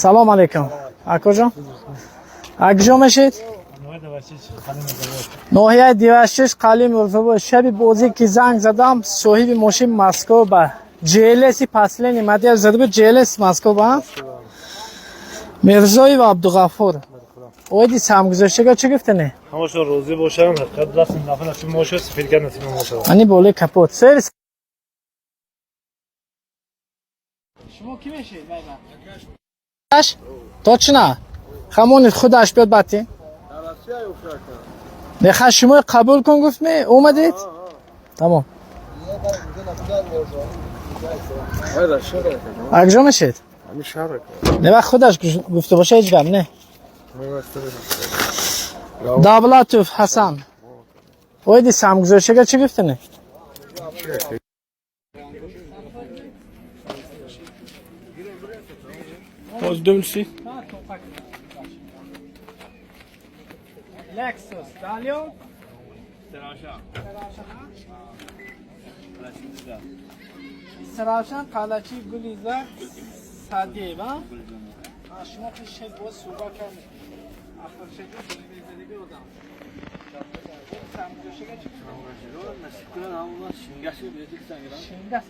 Салом алейкум. Акоҷон? Акҷо мешед? Ноҳияи Девашиш, Қалим Мурзобод. Шаби бозӣ ки занг задам, соҳиби мошин Москва ба GLS последний модель зада буд, GLS Москва ба Мирзоев Абдуғафур. Оиди самгузоштага чӣ гуфтане? Ҳамашон розӣ бошанд, ҳақиқат даст нафар насиб мо шуд, сифат кард насиб мо шуд. Ани болои капот. Сервис. Шумо ки мешед? Аш? Точно? Хамонид худаш биёд бати. Неха шумо қабул кун гуфт ме? Омадед? Тамом. Акҷо мешед? Не ва худаш гуфта боша ҳеҷ гап не. Давлатов Ҳасан. Оиди самгузоштага чӣ гуфтане? Lexus, Dalio? Саравшан Қалачи Гулизар Садиева. Шумо пеш боз суҳбат кардед. Ахиршаги телевизориги одам. Самгузоштага чӣ гуфтане? Шингас.